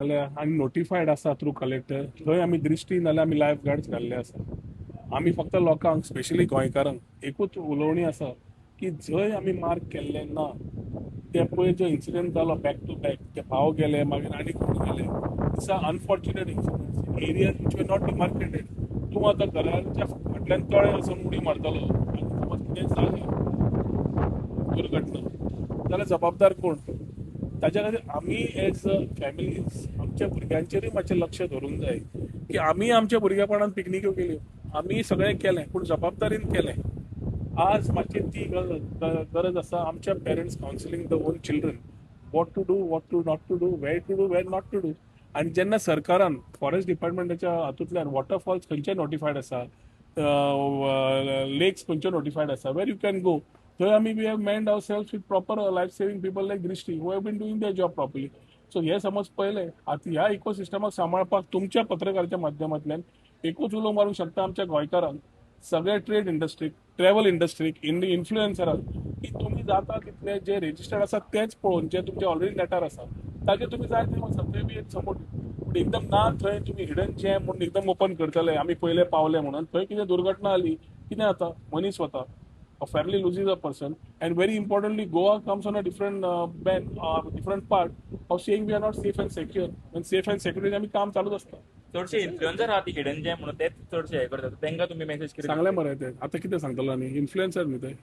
जाल्यार आनी नोटिफायड आसा थ्रू कलेक्टर, थंय आमी दृश्टी नाल्यार आमी लायफ गार्ड्स घाल्ले आसा. आमी फक्त लोकांक, स्पेशली गोंयकारांक एकूच उलोवणी आसा की जंय आमी मार्क केल्ले ना, ते पयर जो इन्सिडंट जालो बॅक टू बॅक, ते भाव गेले, मागीर आनी कोण गेले, it's a unfortunate incident, areas which were not demarcated. तूं आतां घराच्या फाटल्यान तळें वचून उडी मारतलो आनी समज कितें जालें दुर्घटना जाल्यार जबाबदार कोण? ताच्या खातीर आमी एज अ फॅमिलीज आमच्या भुरग्यांचेरूय मातशें लक्ष धरूंक जाय की आमी आमच्या भुरगेपणान पिकनिक्यो केल्यो, आमी सगळें केलें, पूण जबाबदारीन केलें. आज मातशी ती गरज आसा आमच्या parents counselling the own children what to do, what to not to do, where to do, where not to do. आनी जेन्ना सरकारान फॉरेस्ट डिपार्टमेंटाच्या हातूंतल्यान वॉटरफॉल्स खंयचे नोटिफायड आसा, लेक्स खंयचे नोटिफायड आसा, वेर you can go, थंय आमी we have manned ourself with proper life saving people like Drishti who have been doing their job properly. So हे समज पळयलें, आतां ह्या इकोसिस्टमाक सांबाळपाक तुमच्या पत्रकाराच्या माध्यमांतल्यान एकूच उलो मारूंक शकता आमच्या गोंयकारांक, सगळे ट्रेड इंडस्ट्रीक, ट्रॅव्हल इंडस्ट्रीक, इन्फ्लुएन्सरांक की तुमी जाता तितले जे रेजिस्टर्ड आसा तेच पळोवन, जे तुमचे ऑलरेडी नेटार आसा ताजे तुमी जाय थंय वचात, थंय बी एक सपोर्ट. पूण एकदम ना थंय तुमी हिडन जेम म्हणून एकदम ओपन करतले, आमी पयले पावले म्हणून, थंय कितें दुर्घटना जाली, कितें जाता? मनीस वता, a family loses a person, and very importantly, Goa comes on a different ban, different part of saying we are not safe and secure when safe and security आमी काम चालूच आसता. चडशे इन्फ्लुएन्सर आहा ती हिडन जेम म्हणून तेच चडशे हे करतात. तांकां तुमी मेसेज कितें? सांगले मरे ते. आतां कितें सांगतलो आनी? इन्फ्लुएन्सर न्ही ते.